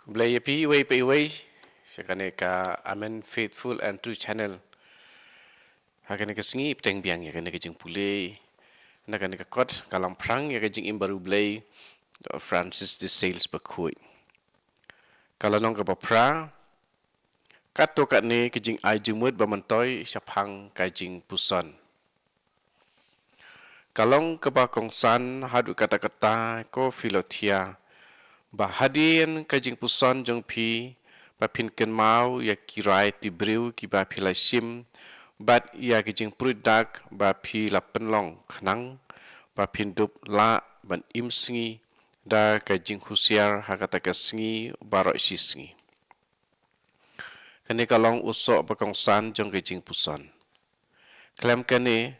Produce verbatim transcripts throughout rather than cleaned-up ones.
Blei ïa phi iwei pa iwei sha kane ka Amen Faithful and True Channel. Ha kane ka sngi pteng biang ïa kane ka jingpule na kane ka kot ka Lamphrang ïa ka jingim bariewblei Francis de Sales Bakhuid. Ka lynnong kaba phra: Katto katne ka jingai jingmut ba myntoi shaphang ka jingpuson. Ka long kaba kongsan haduh katta katta, ko Philothea, ba hadien ka jingpuson jong phi ba phin kynmaw ïa ki rai ti briew kiba phi la shim bad ïa ki jingpruid dak ba phi la pynlong, khnang ba phin dup lah ban im sngi da ka jinghusiar ha kata ka sngi baroh shi sngi. Kane ka long u soh ba kongsan jong ka jingpuson. Khlem kane,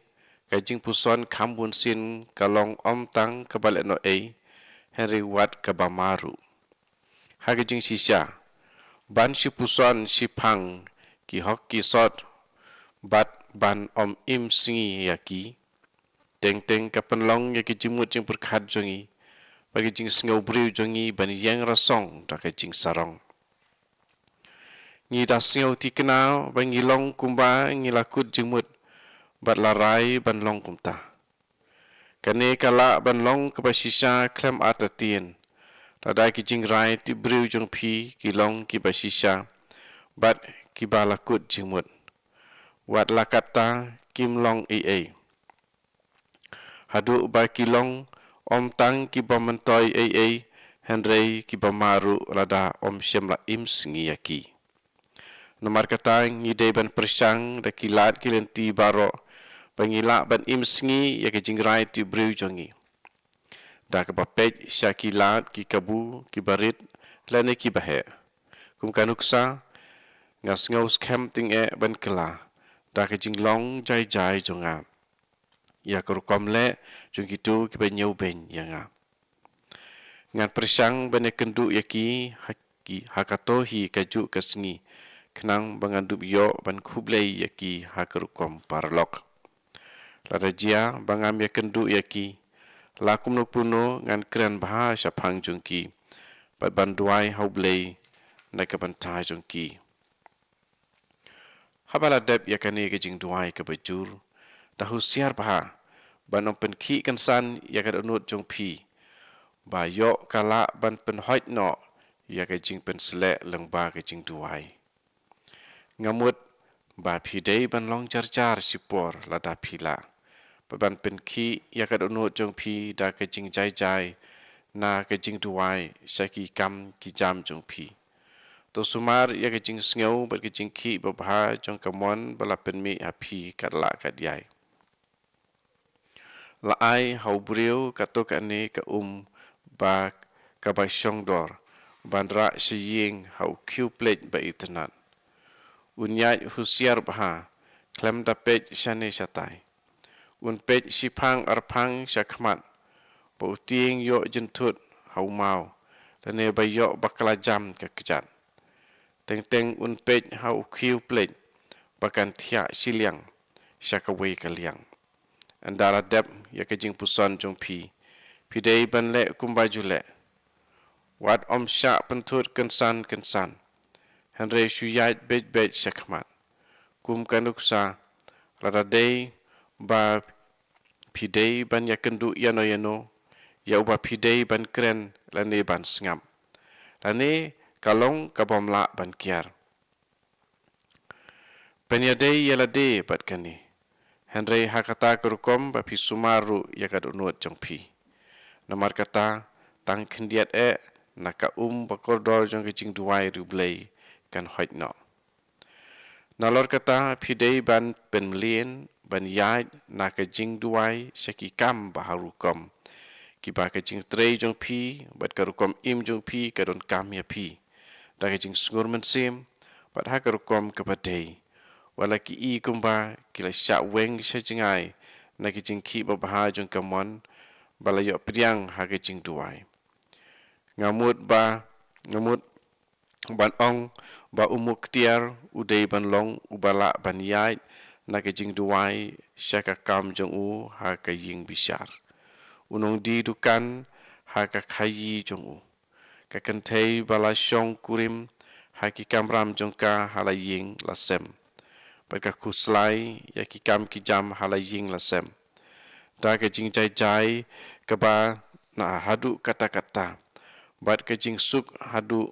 ka jingpuson kham bun sien ka long ym tang kaba lehnohei, hynrei wat kaba ma ruh. Ha ka jingshisha, ban shu puson shiphang ki hok ki sot bad ban ym im sngi ïa ki, teng teng ka pynlong ïa ki jingmut jingpyrkhat jong ngi bad ki jingsngew briew jong ngi ban ïeng rasong da ka jingsarong. Ngi da sngew thikna ba ngi long kumba ngi la kut jingmut bad la rai ban long kumta. Kane ka lah ban long kaba shisha khlem artatien lada ki jingrai ti briew jong phi ki long kiba shisha bad kiba la kut jingmut. Wat la katta kim long ei ei, haduh ba ki long ym tang kiba myntoi ei ei, hynrei kiba ma ruh lada ym shym la im sngi ïa ki. Namar kata ngi dei ban pyrshang da ki lad ki lynti baroh ba ngi lah ban im sngi ïa ka jingrai ti briew jong ngi, da kaba peit sha ki lad ki kabu kiba rit lane kiba heh. Kum ka nuksa, nga sngew skhem tyngeh ban kylla da ka jinglong jai jai jong nga ïa ka rukom leh jong kito kiba ñiewbeiñ ïa nga. Ngan pyrshang ban ïakynduh ïa ki ha ki, ha kato hi kajuh ka sngi, khnang ba ngan dup ïoh ban khublei ïa ki ha ka rukom paralok. Lada jia ba ngam ïakynduh ïa ki, la kumno kumno ngan kren bha shaphang jong ki bad ban duwai ha U Blei na ka bynta jong ki. Haba la dep ïa kane ka jingduwai kaba jur, da husiar bha ban ym pynkhih kynsan ïa ka dohnud jong phi, ba ïoh ka lah ban pynhoit noh ïa ka jingpynsleh lyngba ka jingduwai. Nga mut ba phi dei ban long jar jar shipor lada phi lah, bad ban pynkhih ïa ka dohnud jong phi da ka jingjai jai na ka jingduwai sha ki kam ki jam jong phi. To sumar ïa ka jingsngew bad ka jingkhih babha jong ka mon ba la pynmih ha phi katba lah katba ïai. La ai ha u briew kato kane ka um ba kaba shongdor ban rah sha ïing ha u khiew pleit ba itynnad. Un ïaid husiar bha, khlem da peit shane shatai. Un peit shiphang arphang sha khmat, ba u tieng ïoh jynthut ha u maw, lane ba ïoh bakla jam ka kjat. Teng teng un peit ha u khiew pleit ba kan thiah shiliang sha kawei ka liang. Ynda la dep ïa ka jingpuson jong phi, phi dei ban leh kumba ju leh. Wat ym shah pynthut kynsan kynsan, hynrei shu ïaid beit beit sha khmat. Kum ka nuksa, lada dei ba phi dei ban ïakynduh ïano ïano, ïa uba phi dei ban kren lane ban sngap, lane ka long kabym lah ban kiar. Pynïadei ïa lade bad kane, hynrei ha kata ka rukom ba phi sumar ruh ïa ka dohnud jong phi. Namar kata, tang khyndiat eh na ka um ba kordor jong ka jingduwai riewblei kan hoit noh. Nalor kata phi dei ban pynmlien ban ïaid na ka jingduwai sha ki kam ba ha rukom, kiba ka jingtrei jong phi bad ka rukom im jong phi ka donkam ïa phi, da ka jingsngur mynsiem bad ha ka rukom kaba dei. Wat la ki i kumba ki la shah weng sha jngai na ka jingkhih babha jong ka mon ba la ïoh pdiang ha ka jingduwai. Nga mut ba, nga mut ban ong ba u Muktiar u dei ban long uba lah ban ïaid na ka jingduwai sha ka kam jong u ha ka ïing bishar. U nongdie dukan ha ka khaïi jong u. ka kynthei ba la shong kurim ha ki kamram jong ka ha la ïing la sem, bad ka khuslai ïa ki kam ki jam ha la ïing la sem. Da ka jingjai jai kaba na haduh katta katta, bad ka jingsuk haduh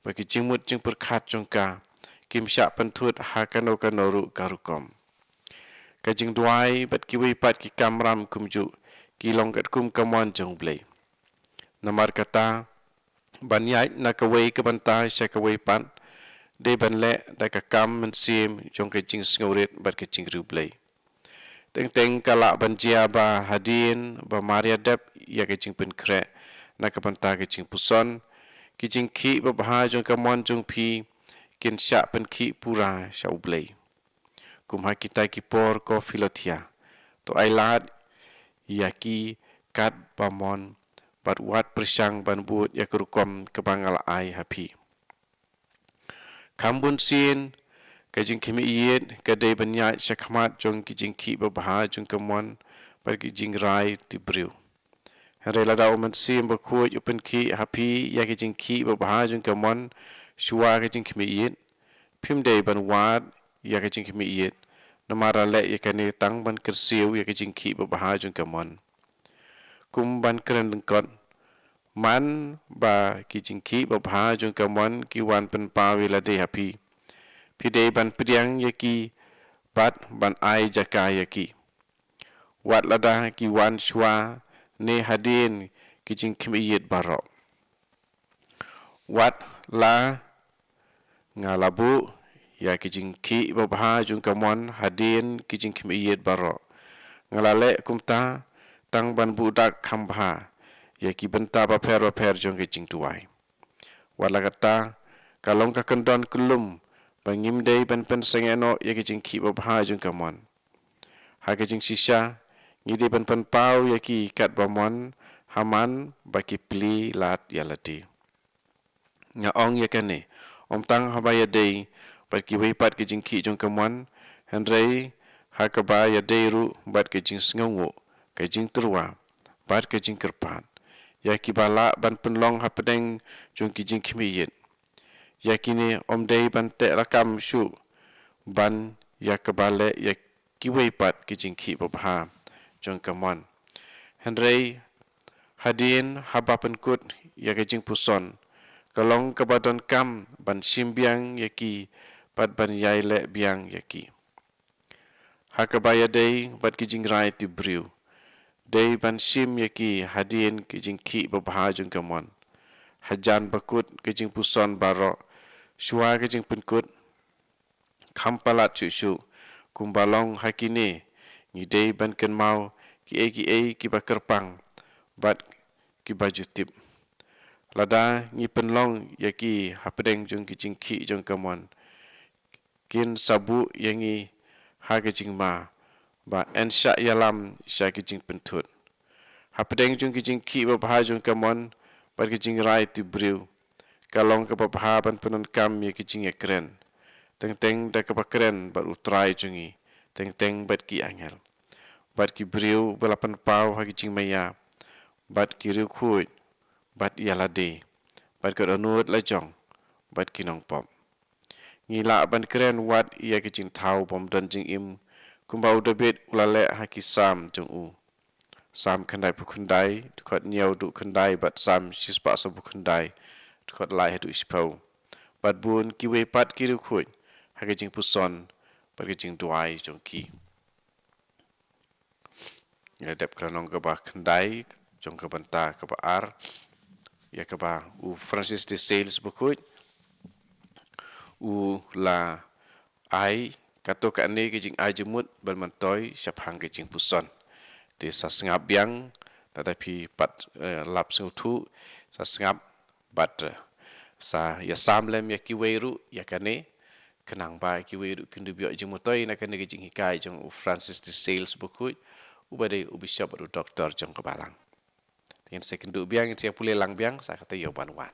ba ki jingmut jingpyrkhat jong ka kim shah pynthut ha kano kano ruh ka rukom. Ka jingduwai bad kiwei pat ki kamram kumjuh ki long katkum ka mon jong U Blei. Namar kata, ban ïaid na kawei ka bynta sha kawei pat, dei ban leh da ka kam mynsiem jong ka jingsngewrit bad ka jingriewblei. Teng teng ka lah ban jia ba hadien ba mar ïa dep ïa ka jingpynkhreh na ka bynta ka jingpuson, ki jingkhih babha jong ka mon jong phi kin shah pynkhih pura sha U Blei. Kum ha kita ki por, ko Philothea, to ai lad ïa ki katba mon, bad wat pyrshang ban bud ïa ka rukom kaba nga la ai ha phi. Kham bun sien, ka jingkhmih ïit ka dei ban ïaid shakhmat jong ki jingkhih babha jong ka mon bad ki jingrai tip briew. Hynrei lada U Mynsiem Bakhuid u pynkhih ha phi ïa ki jingkhih babha jong ka mon shuwa ka jingkhmih ïit, phim dei ban wad ïa ka jingkhmih ïit, namar la leh ïa kane tang ban kyrsiew ïa ka jingkhih babha jong ka mon. Kum ban kren lyngkot, man ba ki jingkhih babha jong ka mon ki wan pynpaw ïa lade ha phi, phi dei ban pdiang ïa ki bad ban ai jaka ïa ki, wat lada ki wan shuwa ne hadien ki jingkhmih ïit baroh. Wat la nga la buh ïa ki jingkhih babha jong ka mon hadien ki jingkhmih ïit baroh. Nga la leh kumta tang ban buh dak kham bha ïa ki bynta bapher bapher jong ki jingduwai. Wat la kata, ka long ka kyndon kyllum ba ngim dei ban pynsangeh noh ïa ki jingkhih babha jong ka mon. Ha ka jingshisha, ngi dei ban pynpaw ïa ki katba mon, ha man ba ki plie lad ïa lade. Nga ong ïa kane, ym tang haba ïadei bad kiwei pat ki jingkhih jong ka mon, hynrei ha kaba ïadei ruh bad ka jingsngewnguh, ka jingtyrwa bad ka jingkyrpad, ïa kiba lah ban pynlong hapdeng jong ki jingkhmih ïit. Ïa kine ym dei ban teh lakam shuh ban ïa kaba leh ïa kiwei pat ki jingkhih babha jong ka mon. Hynrei hadien haba pynkut ïa ka jingpuson, ka long kaba donkam ban shim biang ïa ki bad ban ïai leh biang ïa ki. Ha kaba ïadei bad ki jingrai tip briew, dei ban shim ïa ki hadien ki jingkhih babha jong ka mon. Hajan ba kut ka jingpuson baroh, shuwa ka jingpynkut, kham palat shuh shuh, kumba long ha kine, ngi dei ban kynmaw kiei kiei kiba kyrpang bad kiba ju tip. Lada ngi pynlong ïa ki hapdeng jong ki jingkhih jong ka mon, kin sa buh ïa ngi ha ka jingma ba yn shah ïalam sha ki jingpynthut. Hapdeng jong ki jingkhih babha jong ka mon bad ki jingrai tip briew, ka long kaba bha ban pyndonkam ïa ki jingïakren, teng teng da kaba kren bad U Trai jong ngi, teng teng bad ki angel, bad ki briew ba la pynpaw ha ki jingmaïa, bad ki riewkhuid, bad ïa lade, bad ka dohnud lajong, bad ki nongpop. Ngi lah ban kren wat ïa ki jingthaw bym don jingim, kumba u David u la leh ha ki Salm jong u. Salm khyndaiphew khyndai, dkhot hynñiew haduh khyndai, bad Salm shispah saphew khyndai, dkhot lai haduh shiphew. Bad bun kiwei pat ki riewkhuid ha ki jingpuson bad ki jingduwai jong ki. Ngi la dep ka lynnong kaba khyndai jong ka bynta kaba ar, ïa kaba u Francis de Sales Bakhuid u la ai, kato kane ka jingai jingmut ban myntoi shaphang ka jingpuson. Te sa sngap biang, lada phi pat, eh, lap sngewthuh, sa sngap bad, eh, sa ïa sam lem ïa kiwei ruh ïa kane, khnang ba kiwei ruh kin dup ïoh jingmyntoi na kane ka jinghikai jong u Francis de Sales Bakhuid, uba dei u bishop bad u doktor jong ka balang. Te ngin sa ïakynduh biang, ngin sa ïapule lang biang, sa kata ïa u ban wan.